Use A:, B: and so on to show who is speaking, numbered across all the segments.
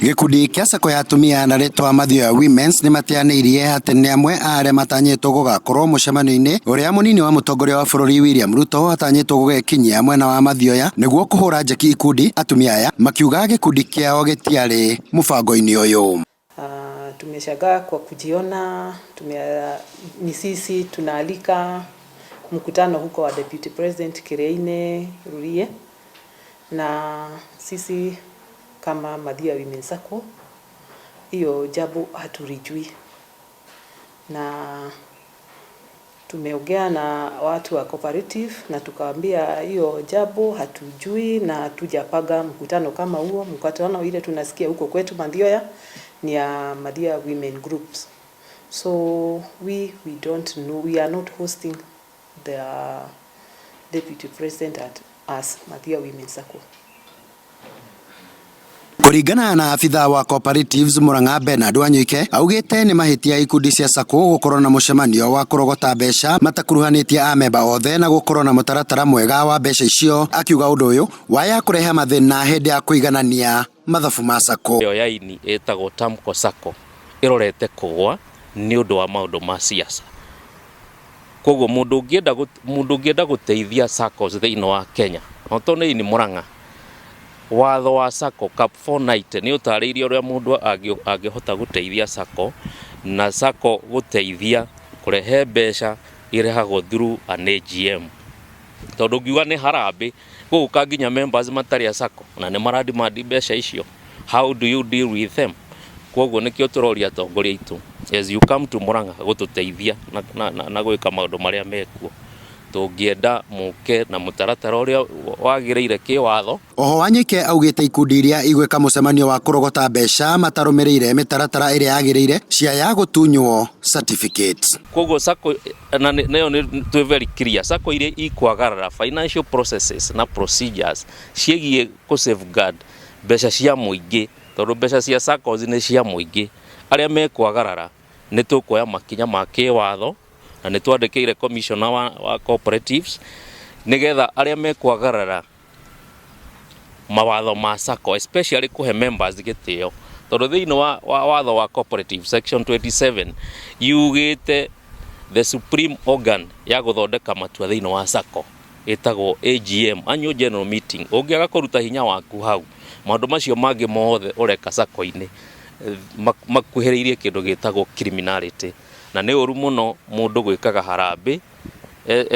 A: Gĩkundi kĩa SACCO ya atumia na rĩtwa Mathioya Women's nĩmateanĩirie atĩ nĩ amwe a arĩa matanyĩtwo gũgakorwo mũcemanio-inĩ ũrĩa mũnini wa mũtongoria wa bũrũri William Ruto atanyĩtwo gũgekinyia mwena wa Mathioya nĩguo kũhũra njeki ikundi. Atumia aya makiuga gĩkundi kĩao gĩtiarĩ mũbango-inĩ ũyũ.
B: Tumeshangaa kwa kujiona ni sisi tunaalika mkutano huko wa Deputy President Kiriaini Rurie, na sisi kama Mathioya Women Sacco hiyo jambo hatulijui, na tumeongea na watu wa cooperative na tukawaambia hiyo jambo hatujui na hatujapanga mkutano kama huo. Mkutano ile tunasikia huko kwetu Mathioya ni ya Mathioya Women Groups. So we don't know, we are not hosting the Deputy President as Mathioya Women Sacco.
A: Kũringana na abithaa wa cooperatives Murang'a Bernard Wanyoike, augĩte nĩ mahĩtia ikundi cia SACCO gũkorwo na mũcemanio wa kũrogota mbeca matakuruhanĩtie amemba othe na gũkorwo na mũtaratara mwega wa mbeca icio, akiuga ũndũ ũyũ waya kũrehe mathĩna hĩndĩ ya kũiganania mathabu ma SACCO.
C: Ĩyo ya ini ĩtagwo Tamko Sacco ĩrorete kũgwa nĩ ũndũ wa maũndũ ma siasa. Koguo mũndũ ũngĩenda gũteithia SACCOs thĩinĩ wa Kenya, no to nĩ ini Murang'a, watho wa SACCO Cap 490 nĩ ũtarĩirie ũrĩa mũndũ angĩhota gũteithia SACCO, na SACCO gũteithia kũrehe mbeca irehagwo through an AGM, tondũ ngiuga nĩ harambĩ gũgũka nginya members matarĩ a SACCO na nĩ maradimandi mbeca icio. How do you deal with them? Koguo nĩkĩo tũroria atongoria aitũ, as you come to Murang'a gũtũteithia na gwĩka maũndũ marĩa mekuo, tũngĩenda mũke na mũtaratara ũrĩa wagĩrĩire kĩwatho.
A: Oho Wanyoike augĩte ikundi iria igwĩka mũcemanio wa kũrogota mbeca matarũmĩrĩire mĩtaratara ĩrĩa yagĩrĩire ciaya gũtunywo certificate.
C: Koguo SACCO na nayo nĩ twĩ very clear, SACCO iria ikwagarara financial processes na procedures ciĩgiĩ kũ safeguard mbeca cia mũingĩ, tondũ mbeca cia SACCOs nĩ cia mũingĩ, arĩa mekwagarara nĩ tũkuoya makinya ma kĩwatho, na nĩ twandĩkĩire commissioner wa cooperatives nĩgetha arĩa mekwagarara mawatho ma SACCO, especially kũhe members gĩtĩo, tondũ thĩinĩ wa watho wa cooperative section 27 yugĩte the supreme organ ya gũthondeka matua thĩinĩ wa SACCO ĩtagwo AGM, annual general meeting. Ũngĩaga kũruta hinya waku hau, maũndũ macio mangĩ mothe ũreka SACCO-inĩ makuhĩrĩirie kĩndũ gĩtagwo criminality, na nĩ ũru mũno mũndũ gwĩkaga harambĩ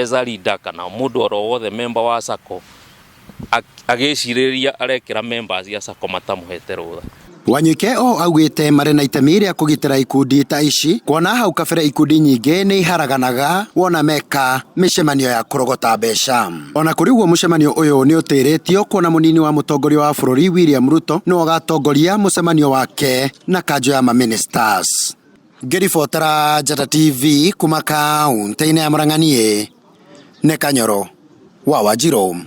C: as a leader kana mũndũ oro wothe member wa SACCO agĩcirĩria arekĩra members a SACCO matamũhete rũtha.
A: Wanyoike o augĩte marĩ na itemi rĩa kũgitĩra ikundi ta ici, kuona hau kabere ikundi nyingĩ nĩ iharaganaga wona meka mĩcemanio ya kũrogota mbeca. Ona kũrĩ ũguo, mũcemanio ũyũ nĩ ũtĩrĩtio kuona mũnini wa mũtongoria wa bũrũri William Ruto nĩwe ũgatongoria mũcemanio wake na kanjũ ya maministers. Ngĩribotera Njata TV kuma kaunti-inĩ ya Murang'a, niĩ nĩ Kanyoro wa Wanjirũ.